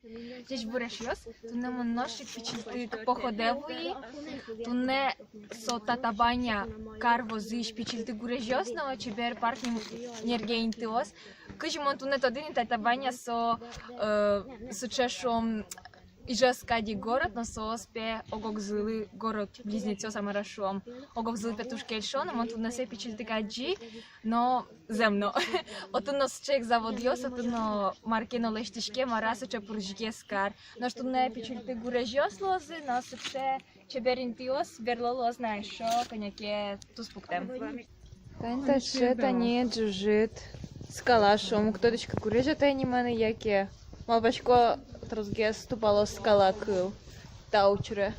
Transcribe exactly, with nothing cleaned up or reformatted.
Ӟечбур, эшъёс, туннэ мон нош ик пичильтык походэ вуи. Туннэ со Татабаня кар возысь пичильтык гурезьёс но чебер парк ним-, нерге интыос. Кызьы мон туннэ тодӥ ни, Татабаня со, э, сыӵе, шуом, Ижевск кадь ик город, но соос пе ог-огзылы, город-близнецъёс, а мар-а, шуом, ог-огзылы пе туж кельшо, но мон туннэ сое пичильтык адӟи, но зэм но. Отын но сыӵе ик заводъёс, отын но мар ке но лэсьтӥське, мар-а, сыӵе пурӟгес кар. Нош туннэ пичильтык гурезьёс луозы, но сыӵе чебер интыос берло луоз на эшшо кӧня ке туспуктэм. Тани таӵе, тани ӝужыт скала, шуом, уг тодӥськы, гурезь-а тани мынэ яке. Малпасько, тросгес тупалоз скала кыл та учыре.